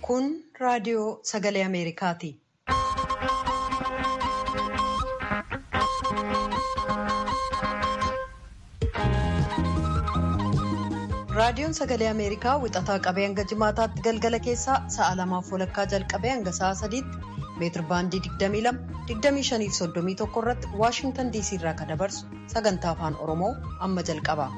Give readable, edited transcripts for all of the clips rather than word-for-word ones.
Kun raadiyoo sagalee Ameerikaati. Raadiyoon sagalee Ameerikaa wixataa qabee hanga jimaataatti galgala keessaa sa'a lamaaf walakkaa jalqabee hanga sa'a sadiitti meetir baandii 22, 25 fi 31 irratti Waashingtan DC irraa kan dabarsu sagantaa afaan Oromoo amma jalqaba.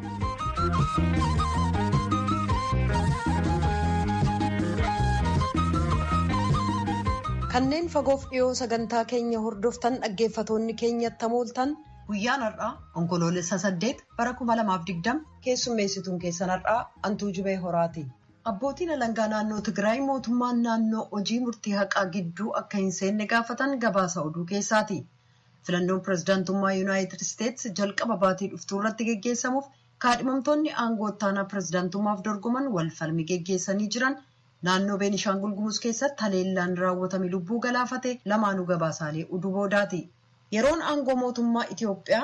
Kanneen fagoof dhiyoo sagantaa keenya hordoftan dhaggeeffatoonni keenyatti mooltan guyyaan har'aa onkoloolessa 8 bara 2020 keessummeessituun keessan har'aa Antuu Jubee Horaati. Abbootiin alangaa naannoo Tigraay mootummaan naannoo hojii murtii haqaa gidduu akka hin seenne gaafatan gabaasa oduu keessaati. Filannoon pirezidaantummaa Yuunaayitid Isteetsi jalqaba baatii dhuftuu irratti geggeessamuuf kaadhimamtoonni aangoo ittaanaa pirezidaantummaaf dorgoman wal falmi geggeessanii jiran. Naannoo Beenishaangul Gumuz keessatti haleellaan raawwatame lubbuu galaafate lamaanuu gabaasaalee oduu boodaati. Yeroon aangoo mootummaa Itiyoophiyaa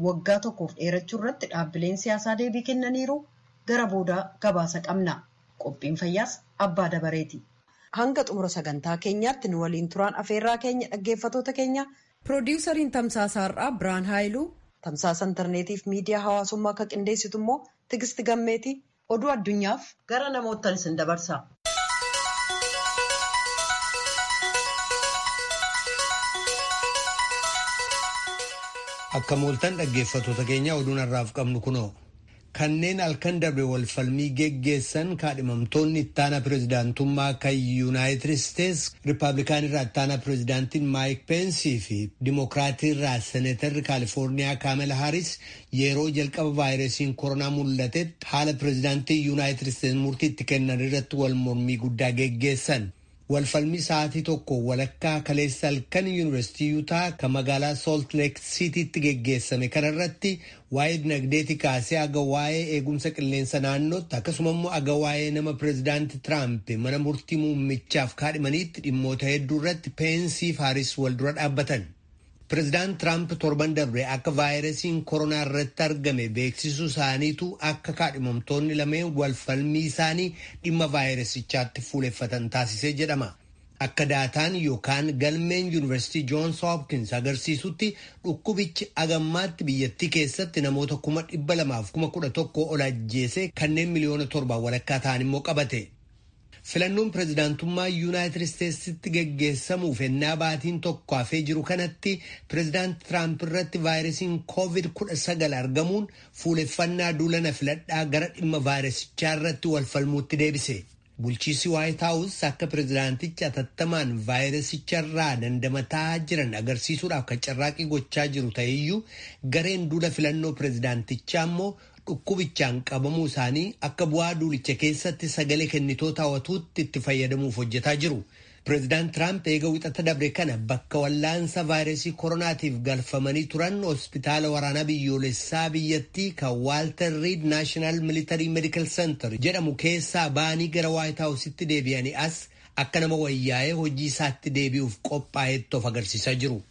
waggaa tokkoof dheerachuu irratti dhaabbileen siyaasaa deebii kennaniiru gara boodaa gabaasa qabna. Qophiin fayyaas abbaa dabareeti. Hanga xumura sagantaa keenyaatti nu waliin turaan afeerraa keenya dhaggeeffatoota keenya. Piroodiwusariin Tamsaasa Har'aa Biraan Haayiluu, Tamsaasa Intarneetiif miidiyaa hawaasummaa akka qindeessitu immoo Tigisti Gammeeti. Oduu addunyaaf gara namoottan isin dabarsa. Akka mooltan dhaggeeffattoota keenya oduun har'aaf qabnu kunoo kanneen halkan darbe walfalmii geggeessan kaadhimamtoonni ittaanaa pirezidaantummaa kan Yuunaayitid Isteets Riippaabilikaan irraa ittaanaa pirezidaantiin Maayik Peensii fi Dimookiraatii irraa Seneetarri Kaalifoorniyaa Kaamela Haaris yeroo jalqaba vaayirasiin koronaa mul'atetti haala pirezidaantii Yuunaayitid Isteets murtii itti kennan irratti wal mormii guddaa geggeessan. Walfalmii sa'aatii tokko walakkaa kaleessa halkan yuunivarsiitii Yuutaa kan magaalaa Salt Lake Citytti geggeessame kanarratti waa'ee dinagdeetii kaasee haga waa'ee eegumsa qilleensa naannootti akkasuma immoo haga waa'ee nama pireezidaanti Tiraamp mana murtii muummichaaf kaadhimaniitti dhimmoota hedduu irratti Peensii fi Haaris wal dura dhaabbatan. Pireezidaant Tiraamp torban darbe akka vaayirasiin koronaa irratti argame beeksisuu isaaniitu akka kaadhimamtoonni lameen walfalmii isaanii dhimma vaayirasichaatti fuuleffatan taasisee jedhama. Akka daataan yookaan galmeen yuunivarsiitii Joons Hopkins agarsiisutti dhukkubichi agammaatti biyyattii keessatti namoota 211,000 ol ajjeese kanneen miliyoona 7 walakkaa ta'an immoo qabate. Filannoon pirezidaantummaa Yuunaayitid Isteetsitti geggeessamuuf ennaa baatiin tokko hafee jiru kanatti pirezidaant Tiraamp irratti vaayirasiin COVID-19 argamuun fuuleffannaa duulana filadhaa gara dhimma vaayirasichaa irratti wal falmuutti deebise. Bulchiisi Waayit Haawus akka pirezidaantichi atattamaan vaayirasicharraa dandamataa jiran agarsiisuudhaaf kan carraaqii gochaa jiru ta'eyyuu gareen duula filannoo pirezidaantichaa immoo dhukkubichaan qabamuu isaanii akka bu'aa duulicha keessatti sagalee kennitoota hawwatuutti itti fayyadamuuf hojjetaa jiru. Pireezidaant Tiraamp eega wixata dabre kana bakka wallaansa vaayirasii koronaatiif galfamanii turan hospitaala waraanaa biyyoolessaa biyyattii kan Waalter Reed National Military Medical Center jedhamu keessaa ba'anii gara Waayit Haawusitti deebi'anii as akka nama wayyaa'ee hojii isaatti deebi'uuf qophaa'etti of agarsiisaa jiru.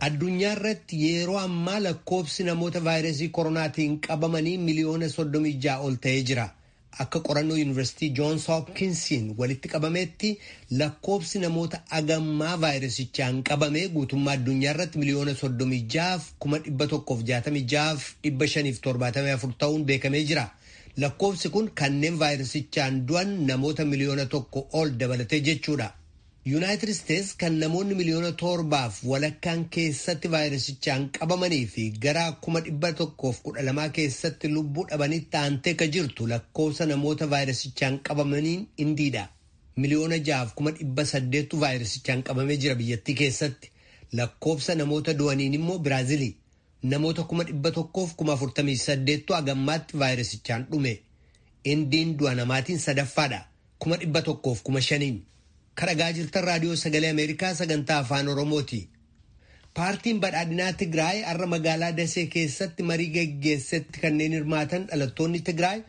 Addunyaa irratti yeroo ammaa lakkoobsi namoota vaayirasii koronaatiin qabamanii miliyoona 36 ol ta'ee jira. Akka qorannoo yuunivarsiitii Joons Hopkinsiin walitti qabametti lakkoobsi namoota agammaa vaayirasichaan qabame guutummaa addunyaa irratti miliyoona 36,166,574 ta'uun beekamee jira. Lakkoobsi kun kanneen vaayirasichaan du'an namoota miliyoona 1 ol dabalatee jechuudha. Yuunaayitid Isteets kan namoonni miliyoona 7 walakkaan keessatti vaayirasichaan qabamanii fi gara 112,000 keessatti lubbuu dhabanitti aantee ka jirtu lakkoofsa namoota vaayirasichaan qabamaniin Indiidha. Miliyoona 6,800,000 vaayirasichaan qabamee jira biyyattii keessatti. Lakkoofsa namoota du'aniin immoo Biraazilii. Namoota 148,000 hagammaatti vaayirasichaan dhume. Indiin du'a namaatiin sadaffaadha. 105,000. Kadhagaa jirtan raadiyoo sagalee Ameerikaa sagantaa afaan Oromooti. Paartiin badhaadhinaa Tigraay har'a magaalaa Dasee keessatti marii geggeessetti kanneen hirmaatan dhalattoonni Tigraay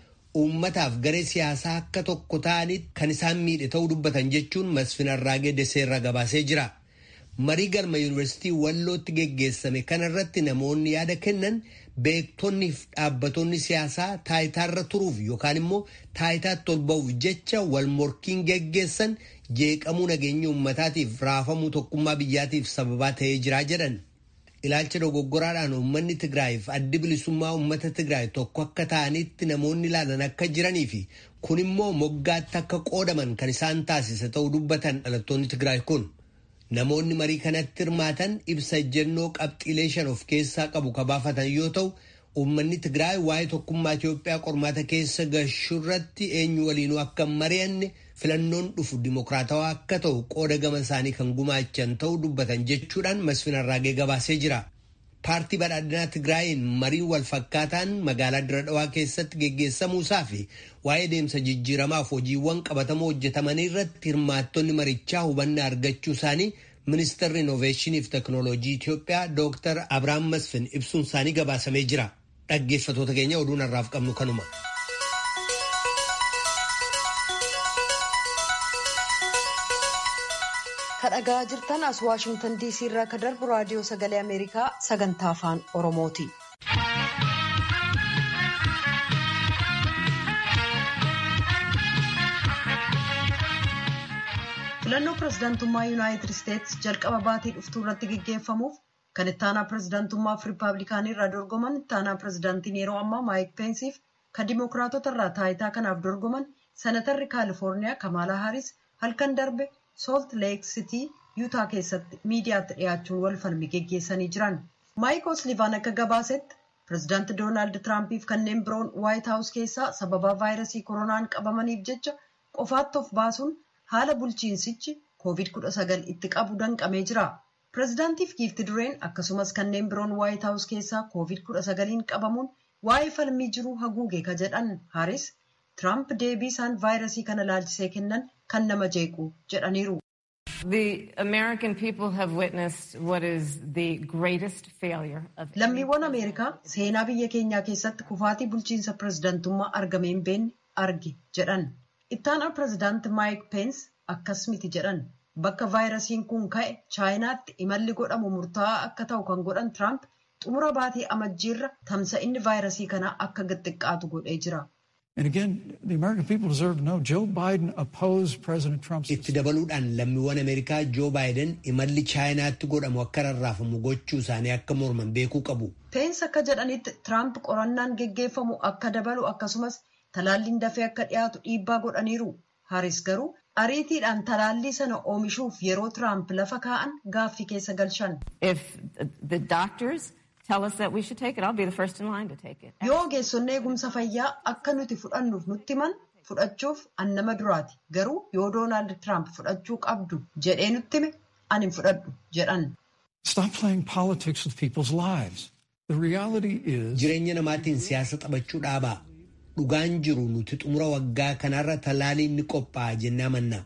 uummataaf garee siyaasaa akka tokko ta'anitti kan isaan miidhe ta'uu dubbatan jechuun Masfin Arraagee Dasee irraa gabaasee jira. Marii galma Yuunivarsiitii Wallootti geggeessame kanarratti namoonni yaada kennan beektonni fi dhaabbatonni siyaasaa taayitaarra turuuf yookaan immoo taayitaatti ol ba'uuf jecha wal morkiin geggeessan jeeqamuu nageenya uummataatiif raafamuu tokkummaa biyyaatiif sababaa ta'ee jira jedhan. Ilaalcha dogoggoraadhaan uummanni Tigraayiif addi bilisummaa uummata Tigraay tokko akka ta'anitti namoonni ilaalan akka jiranii fi kun immoo moggaatti akka qoodaman kan isaan taasise ta'uu dubbatan dhalattoonni Tigraay kun. Namoonni marii kanatti hirmaatan ibsa ejjennoo qabxiilee 5 of keessaa qabu kabaafatan yoo ta'u, uummanni Tigraay waa'ee tokkummaa Itoophiyaa qormaata keessa gashurratti eenyu waliinuu akka hin mari'anne filannoon dhufu dimokiraatawaa akka ta'u qooda gama isaanii kan gumaachan ta'uu dubbatan jechuudhaan Masfin Arraagee gabaasee jira. Paartii badhaadhinaa Tigraayiin mariin wal fakkaataan magaalaa Dirre Dhawaa keessatti geggeessamuu isaa fi waa'ee deemsa jijjiiramaaf hojiiwwan qabatamoo hojjetamanii irratti hirmaattonni marichaa hubannaa argachuu isaanii ministeerri Innoveeshinii fi Teknooloojii Itoophiyaa Dooktar Abiraam Masfin ibsuun isaanii gabaasamee jira. Dhaggeeffattoota keenya oduun har'aaf qabnu kanuma. Kadhagaa jirtan as Waashingtan DC irraa ka darbu raadiyoo sagalee Ameerikaa sagantaa afaan Oromooti. Filannoo pirezidaantummaa Yuunaayitid Isteetsi jalqaba baatii dhuftuu irratti geggeeffamuuf kan ittaanaa pirezidaantummaaf Riippaabilikaanii irraa dorgoman ittaanaa pirezidaantiin yeroo ammaa Maayik Peensiif kan Dimookiraatota irraa taayitaa kanaaf dorgoman Senatarri Kaalifoorniyaa Kamaalaa Haaris halkan darbe Soolt Leek Sitii Yuutaa keessatti miidiyaatti dhiyaachuun wal falmii geggeessanii jiran. Maayik Oslivaan akka gabaasetti pirezidaanti Doonaald Tiraampiif kanneen biroon Waayit Haawus keessaa sababa vaayirasii koronaan qabamaniif jecha qofaatti of baasuun haala bulchiinsichi COVID-19 itti qabu danqamee jira. Pireezidaantiif giifti dureen akkasumas kanneen biroon Waayit Haawus keessaa COVID-19 qabamuun waa'ee falmii jiruu haguuge ka jedhan Haaris Tiraamp deebii isaan vaayirasii kana laalchisee kennan kan nama jeequ jedhaniiru. Lammiiwwan Ameerikaa seenaa biyya keenyaa keessatti kufaatii bulchiinsa pireezidaantummaa argame hin beekne arge jedhan. Ittaanaa pireezidaanti Maayik Peens akkas miti jedhan. Bakka vaayirasiin kun ka'e Chaayinaatti imalli godhamu murtaa'aa akka ta'u kan godhan Tiraamp xumura baatii amajjiirra tamsa'inni vaayirasii kanaa akka xiqqaatu godhee jira. Itti dabaluudhaan lammiiwwan Ameerikaa Joo Baayiden imalli Chaayinaatti godhamu akka rarraafamu gochuu isaanii akka morman beekuu qabu. Peens akka jedhanitti Tiraamp qorannaan geggeeffamu akka dabalu akkasumas talaalliin dafee akka dhiyaatu dhiibbaa godhaniiru. Haaris garuu ariitiidhaan talaallii sana oomishuuf yeroo Tiraamp lafa kaa'an gaaffii keessa galchan. Yoo ogeessonni eegumsa fayyaa akka nuti fudhannuuf nutti himan fudhachuuf an nama duraati. Garuu yoo Doonaald Tiraamp fudhachuu qabdu jedhee nutti hime ani hin fudhadhu jedhan. Jireenya namaatiin siyaasa taphachuu dhaabaa. Dhugaan jiru nuti xumura waggaa kanarra talaaliin ni qophaa'a jennee amanna.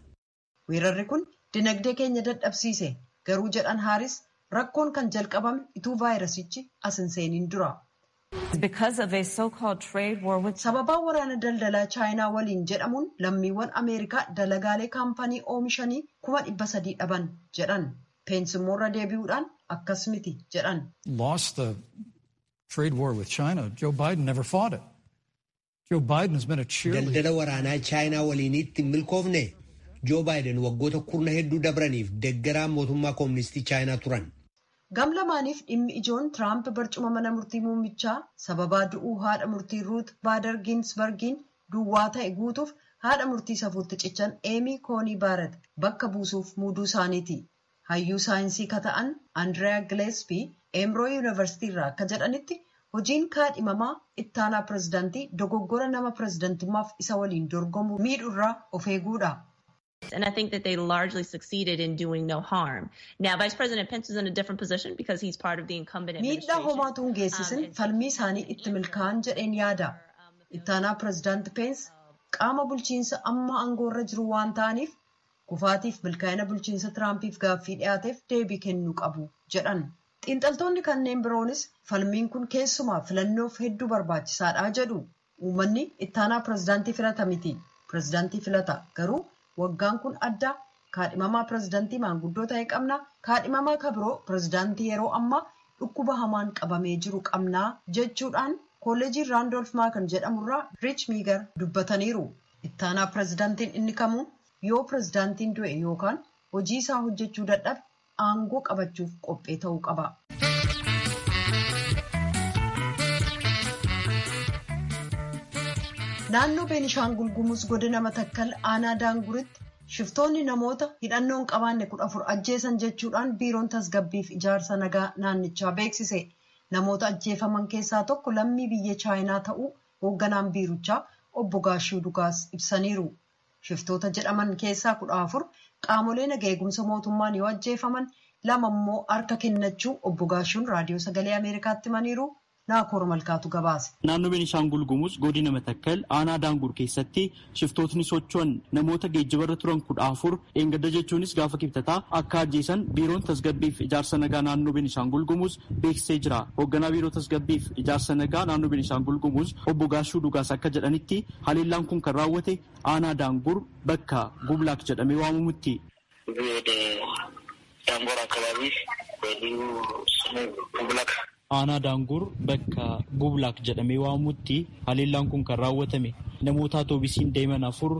Weerarri kun dinagdee keenya dadhabsiise garuu jedhan Haaris rakkoon kan jalqabame ituu vaayirasichi as hin seeniin dura. Sababaa waraana daldalaa Chaayinaa waliin jedhamuun lammiiwwan Ameerikaa dalagaalee kaampanii oomishanii 300,000 dhaban jedhan. Peensi immoo irra deebi'uudhaan akkas miti jedhan. Daldala waraanaa Chaayinaa waliinitti hin milkoofne Joo Baayiden waggoota kurna hedduu dabraniif deeggaraa mootummaa kooministii Chaayinaa turan. Gam lamaaniif dhimmi ijoon Tiraamp barcuma mana murtii muummichaa sababaa du'uu haadha murtii Ruut Baader Ginsbargiin duwwaa ta'e guutuuf haadha murtii safuutti cichan Eemii Koonii Baaret bakka buusuuf muuduu isaaniiti. Hayyuu saayinsii ka ta'an Andiriyaa Gileespii Eemroo Yuunivarsiitii irraa akka jedhanitti hojiin kaadhimamaa ittaanaa pireezidaantii dogoggora nama pireezidaantummaaf isa waliin dorgomu miidhurraa of eeguudha. And I think that they largely succeeded in doing no harm. Now, Vice President Pence is in a different position because he's part of the incumbent Miidhaa administration. homaatu hin geessisin falmii isaanii itti milkaa'an jedheen yaada. Ittaanaa pireezidaanti Pence qaama bulchiinsa amma aangoorra jiru waan ta'aniif kufaatiif milkaa'ina bulchiinsa Tiraampiif gaaffii dhiyaateef deebii kennuu qabu jedhan. Xiinxaltoonni kanneen biroonis falmiin kun keessumaa filannoof hedduu barbaachisaadha jedhu. Uummanni ittaanaa pireezidaantii filata miti. Pireezidaantii filata garuu waggaan kun adda Kaadhimamaa pirezidaantii maanguddoo ta'e qabna. Kaadhimamaa kabiroo pirezidaantii yeroo ammaa dhukkuba hamaan qabamee jiru qabnaa jechuudhaan kolleejii Raandolf Maakan jedhamurraa Riich Miigar dubbataniiru. Ittaanaa pirezidaantiin inni kamuu yoo pirezidaantiin du'e yookaan hojii isaa hojjechuu dadhabe aangoo qabachuuf qophee ta'uu qaba. Naannoo Beenishaangul Gumuz godina Matakkal aanaa Daanguritti shiftoonni namoota hidhannoo hin qabaanne 14 ajjeesan jechuudhaan biiroon tasgabbiif ijaarsa nagaa naannichaa beeksise. Namoota ajjeefaman keessaa tokko lammii biyya Chaayinaa ta'uu hoogganaan biirichaa obbo Gaashuu Dugaas ibsaniiru. Shiftoota jedhaman keessaa 14 qaamolee naga eegumsa mootummaan yoo ajjeefaman, 2 immoo harka kennachuu obbo Gaashuun raadiyoo sagalee Ameerikaatti himaniiru. Naakoor Malkaatu gabaase. Naannoo Beenishaangul Gumuz godina Matakkal aanaa Daangur keessatti shiftootni socho'an namoota geejjibarra turan 14 dheengadda jechuunis gaafa kibxataa akka ajjeesan biiroon tasgabbiif ijaarsa nagaa naannoo Beenishaangul Gumuz beeksisee jira. Hoogganaa biiroo tasgabbiif ijaarsa nagaa naannoo Beenishaangul Gumuz obbo Gaashuu Dugaas akka jedhanitti haleellaan kun kan raawwate aanaa Daangur bakka Gublaak jedhamee waamamutti. ዳንጎር አካባቢ ልዩ ስሙ ጉብላክ Aanaa Daangur bakka Gublaak jedhamee waamamutti haleellaan kun kan raawwatame namoota atoobisiin deeman 4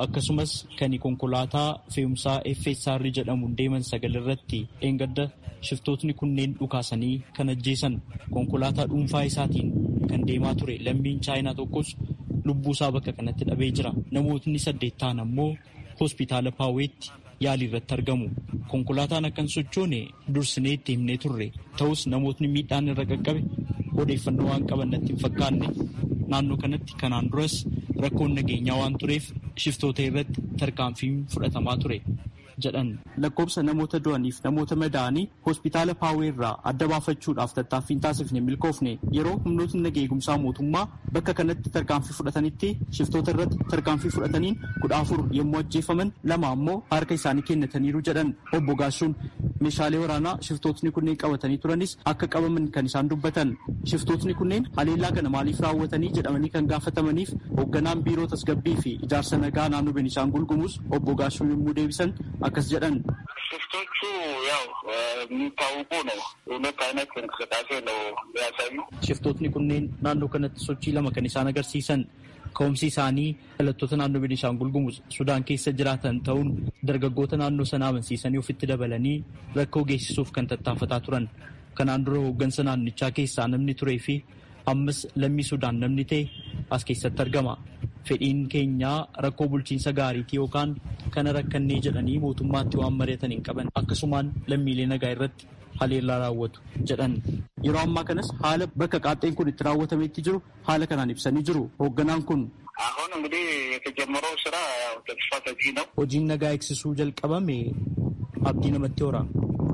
akkasumas kan konkolaataa fe'umsaa FSR jedhamuun deeman 9 irratti dheengadda shiftootni kunneen dhukaasanii kan ajjeesan. Konkolaataa dhuunfaa isaatiin kan deemaa ture lammiin Chaayinaa tokkos lubbuusaa bakka kanatti dhabee jira. Namootni 8 ta'an ammoo hospitaala Paaweetti yaalii irratti argamu. Konkolaataan akka hin sochoone dursinee itti himnee turre. Ta'us namootni miidhaan irra qaqqabe odeeffannoo waan qaban natti hin fakkaanne. Naannoo kanatti kanaan duras rakkoon nageenyaa waan tureef shiftoota irratti tarkaanfiin fudhatamaa ture jedhan. Lakkoobsa namoota du'aniif namoota madaa'anii hospitaala Paawee irraa adda baafachuudhaaf tattaaffiin taasifne milkoofne. Yeroo humnootni naga eegumsaa mootummaa bakka kanatti tarkaanfii fudhatanitti shiftoota irratti tarkaanfii fudhataniin 14 yommuu ajjeefaman, 2 ammoo harka isaanii kennataniiru jedhan obbo Gaashuun. Meeshaalee waraanaa shiftootni kunneen qabatanii turanis akka qabaman kan isaan dubbatan. Shiftootni kunneen haleellaa kana maaliif raawwatanii jedhamanii kan gaafatamaniif hoogganaan biiroo tasgabbii fi ijaarsa nagaa naannoo Beenishaangul Gumuz obbo Gaashuun yommuu deebisan akkas jedhan. ሽፍቶቹ ያው የሚታወቁ ነው። ሁለት አይነት እንቅስቃሴ ነው የሚያሳዩ። Shiftootni kunneen naannoo kanatti sochii lama kan isaan agarsiisan. Ka'umsi isaanii dhalattoota naannoo Beenishaangul Gumuz Sudaan keessa jiraatan ta'uun dargaggoota naannoo sanaa amansiisanii ofitti dabalanii rakkoo geessisuuf kan tattaafataa turan. Kanaan dura hooggansa naannichaa keessaa namni turee fi ammas lammii Sudaan namni ta'e as keessatti argama. Fedhiin keenyaa rakkoo bulchiinsa gaariitii yookaan kana rakkannee jedhanii mootummaatti waan mari'atan hin qaban. Akkasumaan lammiilee nagaa irratti haleellaa raawwatu jedhan. Yeroo ammaa kanas haala bakka qaaxxeen kun itti raawwatametti jiru haala kanaan ibsanii jiru. Hoogganaan kun አሁን እንግዲህ የተጀመረው ስራ ያው ተስፋ ሰጪ ነው። Hojiin nagaa eegsisuu jalqabame abdii namatti hora.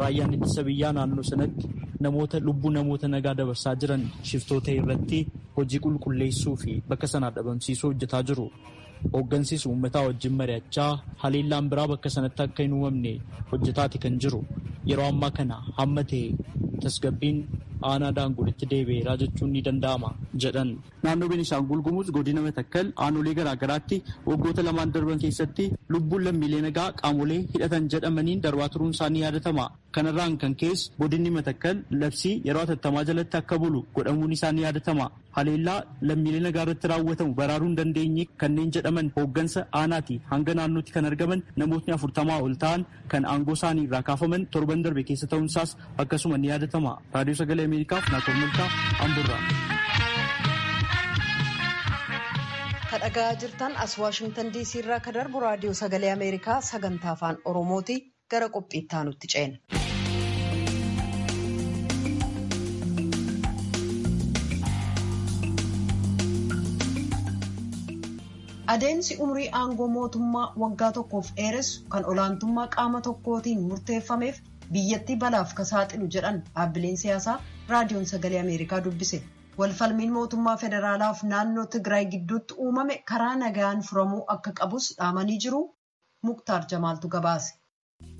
Raayyaan ittisa biyyaa naannoo sanatti namoota lubbuu namoota nagaa dabarsaa jiran shiftoota irratti hojii qulqulleessuu fi bakka sanaa dhabamsiisuu hojjetaa jiru. Hooggansis uummataa wajjin mari'achaa haleellaan biraa bakka sanatti akka hin uumamne hojjetaati kan jiru. Yeroo ammaa kana hamma ta'e tasgabbiin aanaa Daanguritti deebi'eeraa jechuun ni danda'ama jedhan. Naannoo Beenishaangul Gumuz godina Matakkal aanolee garaa garaatti waggoota lamaan darban keessatti lubbuun lammiilee nagaa qaamolee hidhatan jedhamaniin darbaa turuun isaanii yaadatama. Kanarraan kan kees godinni Matakkal labsii yeroo atattamaa jalatti akka bulu godhamuun isaanii yaadatama. Haleellaa lammiilee nagaa irratti raawwatamu baraaruu hin dandeenye kanneen jedhaman hooggansa aanaati hanga naannootti kan argaman namootni 40 ol ta'an kan aangoo isaanii irraa kaafaman torban darbe keessa ta'uunsaas akkasuma ni yaadatama. Raadiyoo Sagalee Ameerikaaf Naakoor Malkaa Amburraa. Kan dhagaa jirtan as Waashingtan DC irraa kan darbu raadiyoo sagalee Ameerikaa sagantaa afaan Oromooti. Gara qophiitti aanutti ceena. Adeemsi umrii aangoo mootummaa waggaa tokkoof dheeressu kan olaantummaa qaama tokkootiin murteeffameef biyyattii balaaf ka saaxilu jedhan dhaabbileen siyaasaa raadiyoon sagalee Ameerikaa dubbise. Walfalmiin mootummaa federaalaaf naannoo Tigraay gidduutti uumame karaa nagaan furamuu akka qabus dhaamanii jiru. Muktaar Jamaaltu gabaase.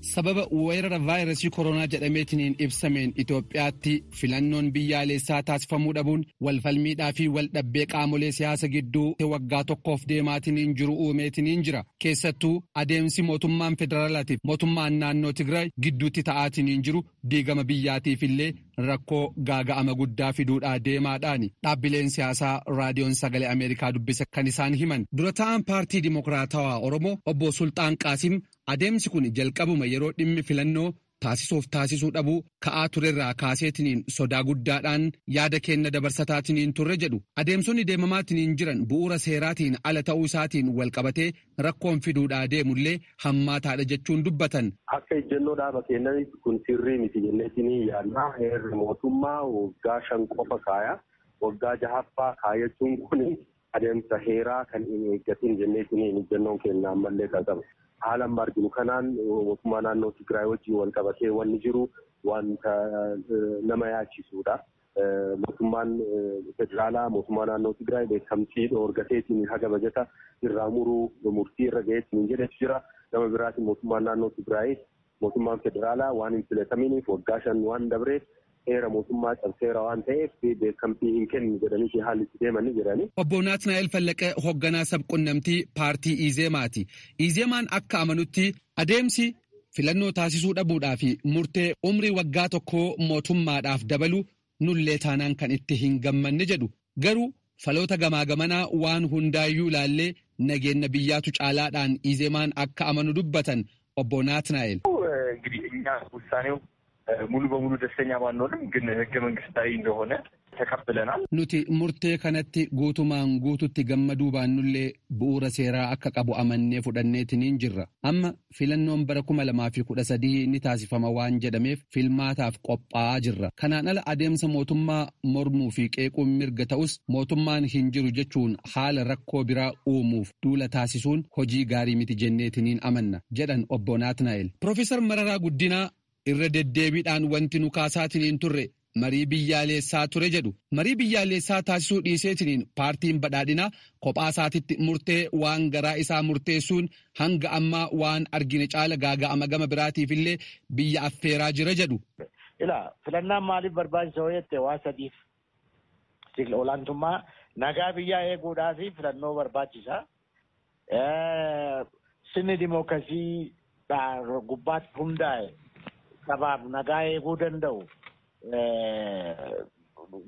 Sababa weerara vaayirasii koronaa jedhameetiniin ibsameen Itoophiyaatti filannoon biyyaalessaa taasifamuu dhabuun walfalmiidhaa fi waldhabbee qaamolee siyaasa gidduu waggaa tokkoof deemaatiniin jiru uumeetiniin jira. Keessattuu adeemsi mootummaan federaalaatiif mootummaan naannoo Tigraay gidduutti ta'aatiniin jiru diigama biyyaatiif illee rakkoo gaaga'ama guddaa fiduudhaa deemaadhaani. Dhaabbileen siyaasaa raadiyoon sagalee Ameerikaa dubbise kan isaan himan. Dura ta'an paartii Dimokiraatawaa Oromoo obbo Sultaan Qaasim adeemsi kun jalqabuma yeroo dhimmi filannoo taasisuuf taasisuu dhabuu ka'aa turerraa kaaseetiniin sodaa guddaadhaan yaada kenna dabarsataatiniin turre jedhu. Adeemsonni deemamaatiniin jiran bu'uura seeraatiin ala ta'uu isaatiin walqabatee rakkoon fiduudhaa deemullee hammaataadha jechuun dubbatan. Akka ejjennoo dhaaba keenyatti kun sirrii miti jenneetinii yaadna. Heerri mootummaa waggaa 5 qofa kaaya. Waggaa 6ffaa kaayachuun kun adeemsa heeraa kan hin eeggatin jenneetinii ejjennoon keenya ammallee qaba. Haala amma arginu kanaan mootummaa naannoo Tigraay wajjin wal qabatee wanni jiru wanta nama yaachisudha. Mootummaan federaalaa mootummaa naannoo Tigraay beekamtii dhoorgateetiin haga bajata irraa muruu murtii irra gaheetiin jedhetu jira. Gama biraatiin mootummaan naannoo Tigraay mootummaan federaalaa waan hin filataminiif waggaa 5 waan dabreef heera mootummaa cabseera waan ta'eef beekamtii hin kennu jedhanii haalli itti deemanii jirani. Obbo Naatnaa'el Fallaqee hoogganaa sabquunnamtii paartii Izeemaati. Izeemaan akka amanutti adeemsi filannoo taasisuu dhabuudhaa fi murtee umrii waggaa tokkoo mootummaadhaaf dabalu nullee taanaan kan itti hin gammanne jedhu. Garuu faloota gamaa gamanaa waan hundaayyuu ilaallee nageenya biyyaatu caalaadhaan Izeemaan akka amanu dubbatan obbo Naatnaa'el. እንግዲህ እኛ ውሳኔው ሙሉ በሙሉ ደስተኛ ባንሆንም ግን ህገ መንግስታዊ እንደሆነ ተቀብለናል። Nuti murtee kanatti guutumaan guututti gammaduu baannullee bu'uura seeraa akka qabu amannee fudhanneetiniin jirra. Amma filannoon bara 2013 ni taasifama waan jedhameef filmaataaf qophaa'aa jirra. Kanaan ala adeemsa mootummaa mormuu fi qeequun mirga ta'us mootummaan hin jiru jechuun haala rakkoo biraa uumuuf duula taasisuun hojii gaarii miti jenneetiniin amanna jedhan obbo Naatnaa'el. Profeesar Mararaa Guddinaa irra deddeebiidhaan wanti nu kaasaatiniin turre marii biyyaalessaa ture jedhu. Marii biyyaalessaa taasisuu dhiiseetiniin paartiin badhaadhinaa kophaa isaatitti murtee waan garaa isaa murteessuun hanga ammaa waan argine caala gaaga'ama gama biraatiif illee biyya affeeraa jira jedhu. Ilaa filannaan maaliif barbaachisa yoo jette waa sadiif olaantummaa nagaa biyyaa eeguudhaaf filannoo barbaachisa. Sirni dimookiraasii gubbaatti hundaa'e sabaaf nagaa eeguu danda'u,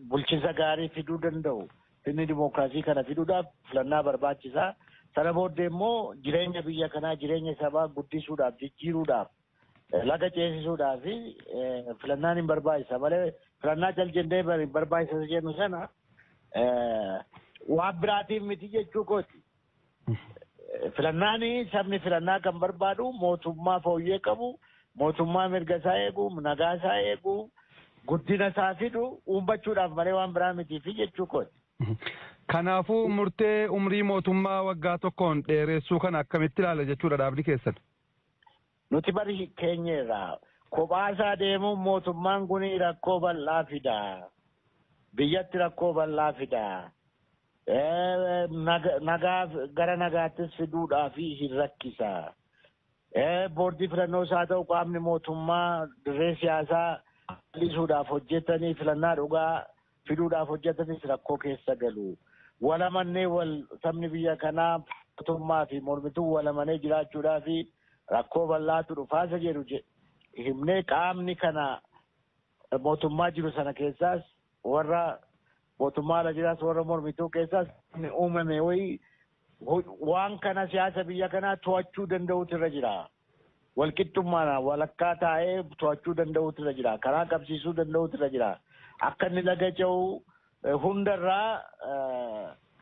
bulchiinsa gaarii fiduu danda'u, sirni dimookiraasii kana fiduudhaaf filannaa barbaachisaa. Sana booddee immoo jireenya biyya kanaa, jireenya sabaa guddisuudhaaf, jijjiiruudhaaf, laga ceesisuudhaaf filannaan hin barbaachisa malee filannaa cal jennee hin barbaachisa jennu sana waan biraatiif miti jechuu kooti. Filannaan sabni filannaa kan barbaadu mootummaa fooyyee qabu, mootummaa mirga isaa eegu, nagaa isaa eegu, guddina isaa fidu uummachuudhaaf malee waan biraa mitiifi jechuu kooti. Kanaafuu murtee umrii mootummaa waggaa tokkoon dheeressuu kana akkamitti ilaala jechuudha dhaabni keessan? Nuti bari keenyerraa kophaa isaa deemuun mootummaan kun rakkoo bal'aa fida. Biyyatti rakkoo bal'aa fida. Nagaa gara nagaattis fiduudhaaf hin rakkisa. Boordii filannoo isaa ta'u qaamni mootummaa dirree siyaasaa bal'isuudhaaf hojjetanii filannaa dhugaa fiduudhaaf hojjetanis rakkoo keessa galu. Walamannee wal sabni biyya kanaa mootummaa fi mormituun walamannee jiraachuudhaaf rakkoo bal'aatu dhufaasa jedhu himnee qaamni kana mootummaa jiru sana keessaas warra mootummaa ala jiraas warra mormituu keessaas uumame wayii waan kana siyaasa biyya kanaa to'achuu danda'utu irra jira. Walqixxummaan walakkaa taa'ee to'achuu danda'utu irra jira. Karaa qabsiisuu danda'utu irra jira. Akka inni laga ce'u hundarraa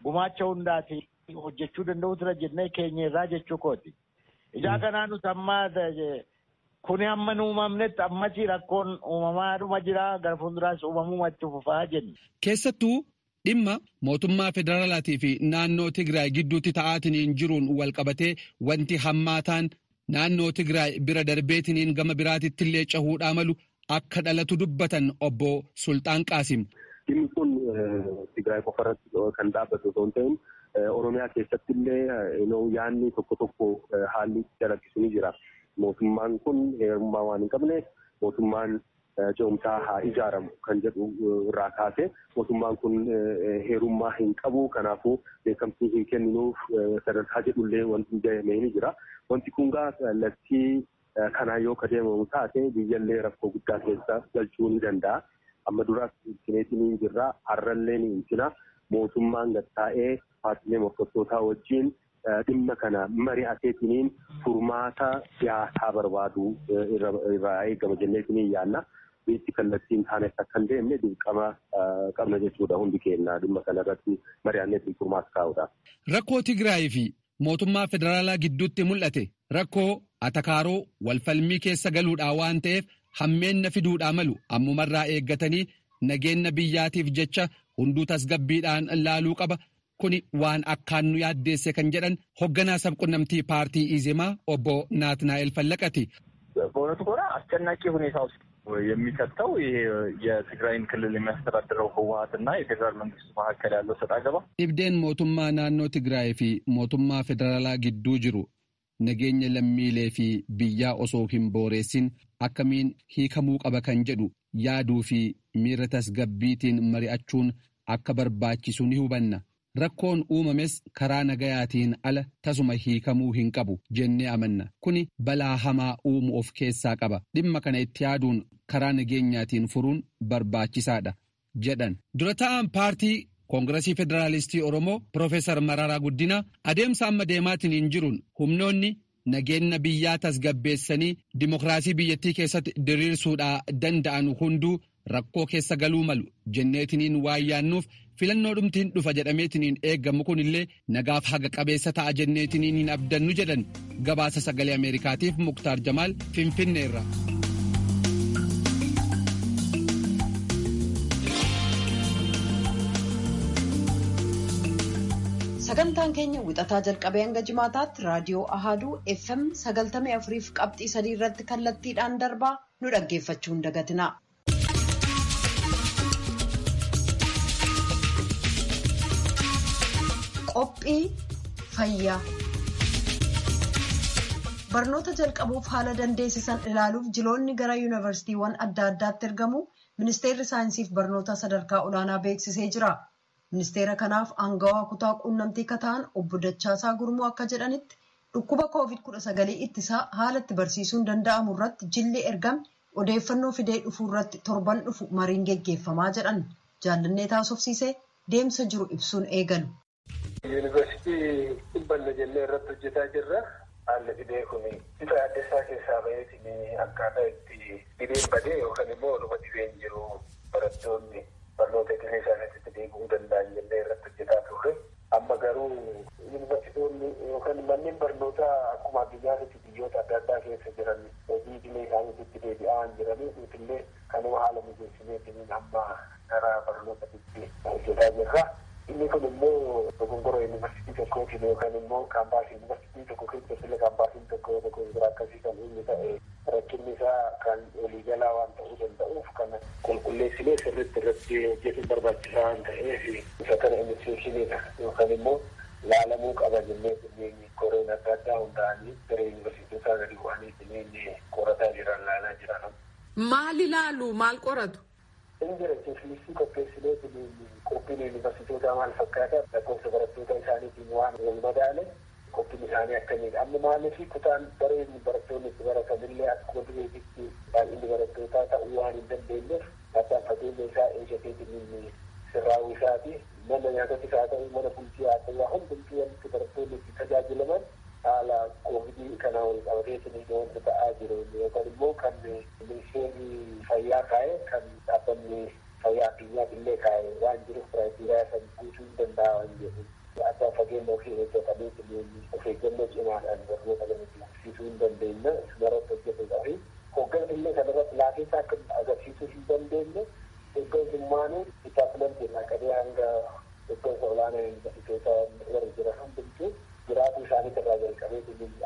gumaacha hundaati hojjechuu danda'utu irra jennee keenya irraa jechuu kooti. Ijaa kanaa nuti amma kuni amma nu uumamnetti ammasii rakkoon uumamaadhuma jira gara fuulduraas uumamuma itti fufaa jenna. Keessattuu dhimma mootummaa federaalaatii fi naannoo Tigraay gidduutti ta'aatiniin jiruun walqabatee wanti hammaataan naannoo Tigraay bira darbeetiniin gama biraatitti illee cahuudhaa malu akka dhalatu dubbatan obbo Sultaan Qaasim. Dhimmi kun Tigraay qofa irratti kan dhaabbatu osoo hin ta'in Oromiyaa keessatti illee yaanni tokko tokko haalli calaqqisu ni jira. Mootummaan kun heerummaa waan hin qabneef mootummaan ce'umsaa haa ijaaramu kan jedhu irraa kaasee mootummaan kun heerummaa hin qabu, kanaafuu beekamtii hin kenninuuf sadarkaa jedhullee wanti gahame ni jira. Wanti kun gaa kallattii kanaan yoo adeemamu taate biyyallee rakkoo guddaa keessa galchuu ni danda'a. Amma duraas ibsineetiin ni jirra, har'allee ni ibsina. Mootummaan gad taa'ee paartiilee morkattootaa wajjin dhimma kana mari'ateetiniin furmaata siyaasaa barbaadu irraa eegama jenneetiniin yaanna. Biyyi kallattiin taanes akka hin deemne dirqama qabna jechuudha hundi keenya dhimma kanarratti mari'anneetiin furmaata kaa'uudha. Rakkoo Tigraay fi mootummaa federaalaa gidduutti mul'ate rakkoo atakaaroo walfalmii keessa galuudhaa waan ta'eef hammeenna fiduudhaa malu ammumarraa eeggatanii nageenya biyyaatiif jecha hunduu tasgabbiidhaan laaluu qaba. Kuni waan akkaan nu yaaddeesse kan jedhan hogganaa sabqunnamtii paartii Izemaa obbo Naatnaa'el Fallaqati. በእውነቱ ከሆነ አስጨናቂ ሁኔታ ውስጥ የሚከተው ይሄ የትግራይን ክልል የሚያስተዳድረው ህወሀትና የፌዴራል መንግስቱ መካከል ያለው ሰጣ ገባ Dhibdeen mootummaa naannoo Tigraay fi mootummaa federaalaa gidduu jiru nageenya lammiilee fi biyyaa osoo hin booreessin akkamiin hiikamuu qaba kan jedhu yaaduu fi miira tasgabbiitiin mari'achuun akka barbaachisu ni hubanna. Rakkoon uumames karaa nagayaatiin ala tasuma hiikamuu hin qabu jennee amanna. Kuni balaa hamaa uumu of keessaa qaba. Dhimma kana itti yaaduun karaa nageenyaatiin furuun barbaachisaadha jedhan. Dura ta'an paartii Koongiresii Federaalistii Oromoo Profeesar Mararaa Guddinaa adeemsa amma deemaatiin hin jiruun humnoonni nageenya biyyaa tasgabbeessanii dimokiraasii biyyattii keessatti diriirsuudhaa danda'an hunduu rakkoo keessa galuu malu jenneetiniin waan yaannuuf filannoo dhumtiin dhufa jedhameetiniin eeggamu kunillee nagaaf haga qabeessa ta'a jenneetiniin hin abdannu jedhan. Gabaasa Sagalee Ameerikaatiif Muktaar Jamaal Finfinneerra. Sagantaan keenya wixataa jalqabee hanga jimaataatti raadiyoo Ahaaduu FM 94.3 irratti kallattiidhaan darbaa nu dhaggeeffachuu hin dagatina. Qophii fayyaa. Barnoota jalqabuuf haala dandeessisan ilaaluuf jiloonni gara yuunivarsiitiiwwan adda addaatti ergamu ministeerri saayinsiif barnoota sadarkaa olaanaa beeksisee jira. Ministeera kanaaf aangawaa kutaa quunnamtii kataan obbo Dachaasaa Gurmuu akka jedhanitti dhukkuba COVID-19 ittisaa haala itti barsiisuun danda'amu irratti jilli ergame odeeffannoo fidee dhufuu irratti torban dhufu mariin geggeeffamaa jedhan. Jaallannee taasofsiisee deemsa jiru ibsuun eegalu. Yuunivarsiitii dhibbanna jennee irratti hojjetaa jirra. Haalli dhibee kun bifa addessaa keessaa baheetiin akkaataa itti dhibeen badee yookaan immoo dhuma dhibeen jiru barattoonni barnoota idilee isaaniitti deebi'uu danda'an jennee irratti hojjetaa turre. Amma garuu yuunivarsiitoonni yookaan manneen barnootaa akkuma addunyaatti biyyoota adda addaa keessa jiran hojii idilee isaaniitti deebi'aa waan jiraniif nutillee kanuma haala mijeessineetiin amma gara barnootaatti hojjetaa jirra. Inni kun immoo dogongora yuunivarsiitii tokkootiin yookaan immoo kaampaasii yuunivarsiitii tokko keessatti illee kaampaasiin tokko dogongora akkasii kan inni ta'e rakkinni isaa kan waliigalaa waan ta'uu danda'uuf kana qulqulleessinee sirriitti irratti hojjetuun barbaachisaa waan ta'eef isa kana innisheeshiniidha yookaan immoo laalamuu qaba jennee koreen adda addaa hundaa'anii gara yuunivarsiitootaa gadi bu'anii jennee qorataa jiran laalaa jiran. Maal ilaalu maal qoratu? Inni jira cheeklistii qopheessinee qophiin yuunivarsiitootaa maal fakkaata lakkoofsa barattoota isaaniitiin waan wal madaale qophiin isaanii akkamiidha. Amma maaliif kutaan dareen barattoonni itti baratanillee akkuma dureetitti baay'inni barattootaa ta'uu waan hin dandeenyeef addaan fageenya isaa eeggateetiin sirraa'uu isaati. Mana nyaatatti haa ta'u mana bultii haa ta'u hundumtuu wanti barattoonni itti tajaajilaman haala koovidii kana wal qabateetiin wanta ta'aa jiru yookaan immoo kan ministeerri fayyaa kaa'e kan dhaabbanni fayyaa addunyaaf illee kaa'e waan jiruuf kiraayiteeriyaa san guutuu hin danda'a waan jedhu. Addaan fageenya ofii eeggatanii of eeggannoo cimaadhaan barnoota kana barsiisuu hin dandeenya isumarratti hojjetuudhaa fi hooggansi illee kanarratti laafinsa akka agarsiisuu hin dandeenye hooggansummaanuu dipaartimentii irraa qabee hanga hooggansa olaanaa yuunivarsiitoota warra jiran hundumtuu jiraatu isaanii irraa jalqabee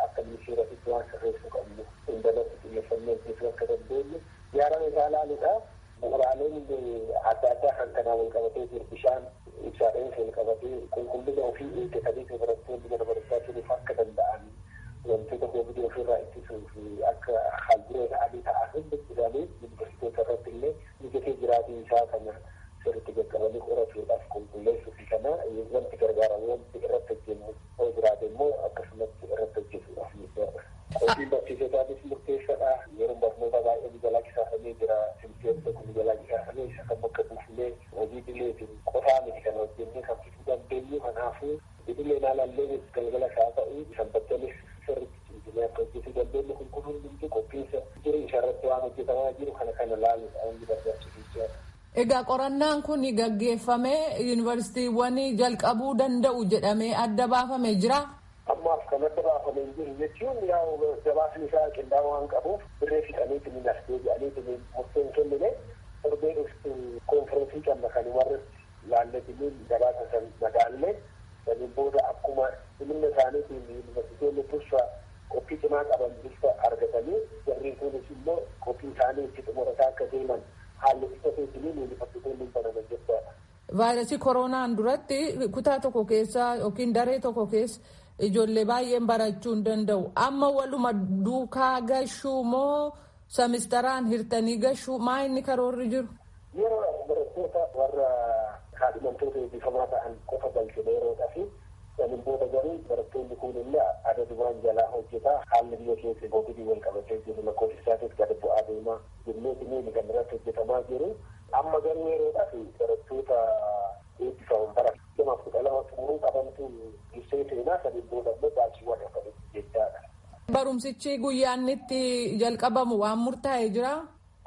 akka ministeeratitti waan sirreessuu qabnu hundarratti xiyyeeffannoo hojjechuu akka dandeenyu yaarama isaa ilaaluudha. Bu'uuraaleen adda addaa kan kanaan wal qabatee jiru bishaan ibsaadhaan wal qabatee qulqullina ofii eeggatanii barattoonni mana barumsaa turuuf akka danda'an wantoota koovidii ofirraa ittisuuf gargaaruu fi akka haalduree ta'anii ta'an hundi isaanii yuunivarsiitota irratti illee mijatee jiraatuu isaa kana sirriitti qaqqabanii qoratuudhaaf qulqulleessuu fi kana wanti gargaaramu wanti irratti hojjennu yoo jiraate immoo akkasumatti irratti hojjetuudhaaf jechaadha. Qophiin barsiisotaatis murteessaadha. Yeroon barnoota baay'ee nu jalaa qisaafamee jira. Simteen tokko nu jalaa qisaafamee isa kan bakka buufnee hojii idileetiin qofaa miti kan hojjennee kan fiduu dandeenyu. Kanaafuu idileen alaallee galgala isaa ta'uu sanbattanis sirriitti cimsinee akka hojjetuu dandeenyu kun kun hundumtuu qophiinsa jiru isarratti waan hojjetamaa jiru kana kana laaluudha wanti barbaachisu jechaadha. Egaa qorannaan kun gaggeeffamee yuunivarsiitiiwwan jalqabuu danda'u jedhamee adda baafamee jira. Ammaaf kan adda baafamee hin jiru jechuun yaa'u gabaasni isaa qindaa'oo waan qabuuf birree fixaniitiin as deebi'aniitiin murteen kennine torbee dhuftu koonfireensii qabna kan warratti laalletiniin gabaasa san madaallee saniin booda akkuma dhimma isaaniitiin yuunivarsiitoonni dursa qophii cimaa qaban dursa argatanii jarri kunis immoo qophii isaanii itti xumurataa akka deeman haalli itti yuunivarsiitoonni hin banaman jechaadha. Vaayirasii koronaan duratti kutaa tokko keessa yookiin daree tokko keessa ijoollee baay'een barachuu hin danda'u. Amma waluma duukaa gashuu moo samistaraan hirtanii gashuu maa inni karoorri jiru? Yeroo barattoota warra kaadhimamtoota eebbifamaa ta'an qofa galchine yeroodhaa fi saniin booda garuu barattoonni kun illee adadumaan jalaa hojjetaa haalli biyya keessa koovidii wal qabatee jiru lakkoofsa isaatis gad bu'aa deemaa jenneetiniin kan irratti hojjetamaa jiru. Amma garuu yeroodhaaf barattoota eebbifaman bara 2012 xumuruu qabantu ibsee seenaa saniin booda immoo baasiiwwan hafanitti jechaadha. Barumsichi guyyaan itti jalqabamu waan murtaa'e jira.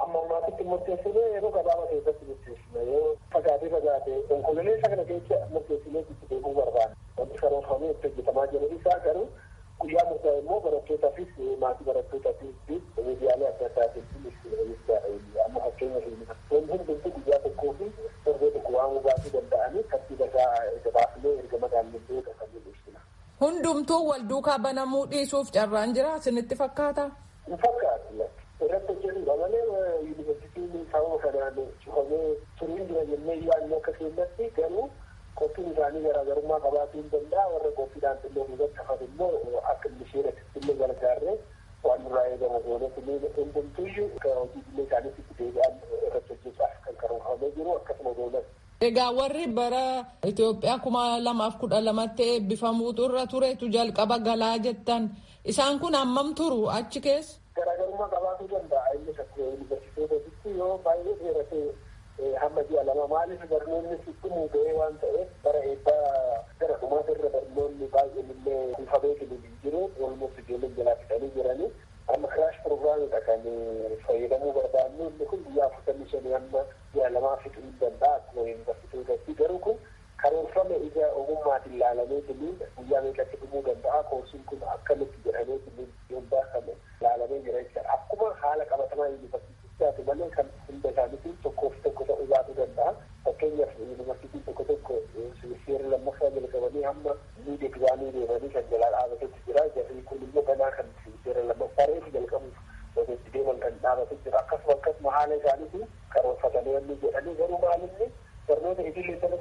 Amma ammaatitti murteessinee yeroo gabaabaa keessatti murteessina yoo fagaatee fagaatee onkololeessa kana keessa murteessinee itti deemuu barbaanna. Wanti karoorfamee itti hojjetamaa jiru isaa garuu guyyaa murtaa'e immoo barattootaafis maatii barattootaafis miidiyaalee adda addaatiin jechaadha. Amma fakkeenyaaf yuunivarsiitoonni hundumtuu guyyaa tokkoo fi torbee tokko waamuu baasuu danda'anii tartiiba isaa erga baafnee erga madaallee booda kan ibsina. Hundumtuu wal duukaa banamuu dhiisuuf carraan jira isinitti fakkaata? Hin fakkaatu. Irratti hojjetudha malee yuunivarsiitiin sababa kanaan cufamee turuun jira jennee yaadnu akka keenyatti garuu qophiin isaanii garaagarummaa qabaachuu hin danda'a. Warra qophiidhaan xinnoo duubatti hafan immoo akka misheerratti illee gargaarree waan nurraa eegamu goonetti hundumtuyyuu hojii idilee isaaniitti itti deebi'an irratti hojjechuudhaaf kan karoorfamee jiru akkasuma goonas. Egaa warri bara Itoophiyaa 2012tti eebbifamuutu irra turetu jalqaba galaa jettan. Isaan kun hammam turu achi keessa? Garaagarummaa qabaachuu danda'a. Innis akkuma yuunivarsiitootatti yoo baay'ee dheerate hamma ji'a 2 maaliif barnoonni dhumuu ga'ee waan ta'eef bara eebbaa gara dhumaata irra barnoonni baay'een illee kuufamee hin jiru. Walumatti ijoolleen jalaa fixanii jiranii. Amma kiraash pirogiraamidha kan fayyadamuu barbaannu inni kun guyyaa 45 hamma ji'a 2 fixuu hin danda'a akkuma yuunivarsiitootatti garuu kun karoorfame ija ogummaatiin laalamee tiliin guyyaa meeqatti dhumuu danda'a koorsiin kun akkamitti jedhamee tiliin hundaafame laalamee jira jechaadha. Akkuma haala qabatamaa yuunivarsiitichaati malee kan hunda isaaniitiin tokkoof tokko ta'uu baachuu danda'a. Fakkeenyaaf yuunivarsiitiin tokko tokko seera lammaffaa jalqabanii hamma miid egzaamii deemanii kan jalaa dhaabatetti jira. Jarri kun immoo ganaa kan seera lammaffaa reefu jalqabuuf itti deeman kan dhaabatee jira. Akkasuma akkasuma haala isaaniitiin karoorfatanii wanni jedhanii garuu maalinni barnoota idilee sana